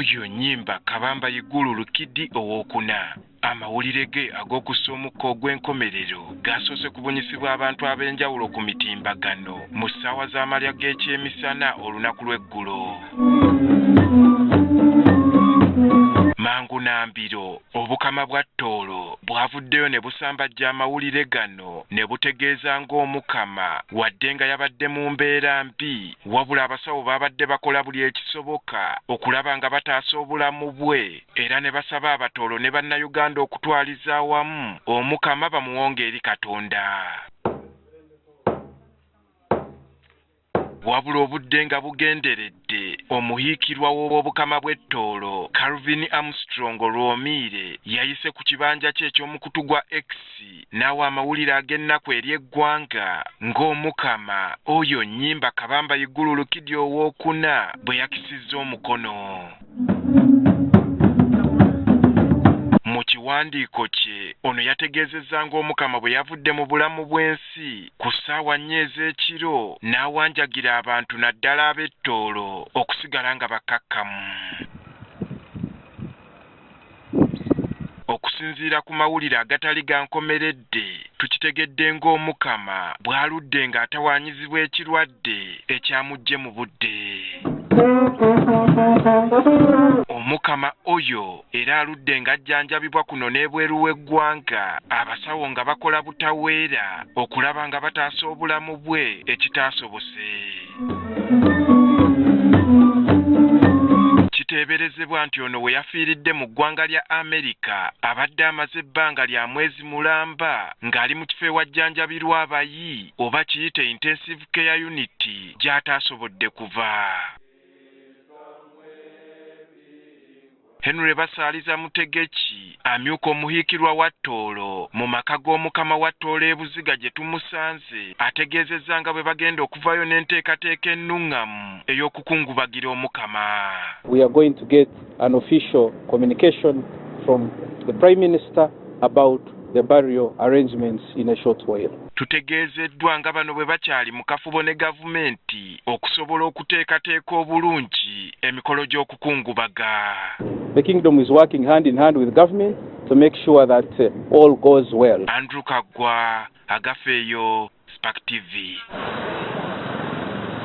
Oyo Nyimba Kabamba Igulu Lukidi owokuna. Amawulire ge ag'okussa omukka ogw'enkomerero gasoose kubunyisibwa abantu ab'enjawulo ku mitimbagano mu ssaawa z'amalya g'ekyemisana olunaku lw'eggulo. Mangu na mbiro, Obukama bwa Tooro bwavuddeyo ne busambajja amawulire gano ne butegeeza ng'Omukama wadde nga yabadde mu mbeera mbi wabula abasawo baabadde bakola buli ekisoboka okulaba nga bataasa obulamu bwe era ne basaba Abatooro ne Bannayuganda okutwaliza awamu Omukama bamuwonge eri Katonda. Wabula obudde nga bugenderedde, omuhiikirwa w'Obukama bw'e Tooro, Calvin Armstrong Rwomiire yayise ku kibanja kye eky'omukutu gwa X n'awa amawulire ag'ennaku eri eggwanga ng'Omukama Oyo Nyimba Kabamba Igulu Lukidi Owookuna bwe yakisizza omukono. Mu kiwandiiko kye, ono yategeezezza ng'Omukama bwe yavudde mu bulamu bw'ensi ku ssaawa nnya ez'ekiro n'awanjagira abantu naddala ab'e Tooro okusigala nga bakkakkamu. Okusinziira ku mawulire agatali ga nkomeredde, tukitegedde ng'Omukama bw'aludde ng'atawaanyizibwa ekirwadde ekyamuggye mu budde. Omukama Oyo era aludde ng'ajjanjabibwa kuno n'ebweru w'eggwanga, abasawo nga bakola butaweera okulaba nga bataasa obulamu bwe ekitaasobose. Kiteeberezebwa nti ono we yafiiridde mu ggwanga lya Amerika abadde amaze ebbanga lya mwezi mulamba ng'ali mu kifo ewajjanjabirwa abayi oba kiyite Intensive Care Unit gy'ataasobodde kuva. Henry Basaaliza Mutegeki amyuka omuhiikirwa wa Tooro mu maka g'Omukama wa Tooro e Buziga gye tumusanze ategeezezza nga bwe bagenda okuvaayo n'enteekateeka ennung'amu ey'okukungubagira Omukama. We are going to get an official communication from the Prime Minister about the burial arrangements in a short while. Tutegeezeddwa nga bano bwe bakyali mu kafubo ne gavumenti okusobola okuteekateeka obulungi emikolo gy'okukungubaga. The kingdom is working hand in hand with government to make sure that all goes well. Andrew Kaggwa, Agafeeyo, Spark TV.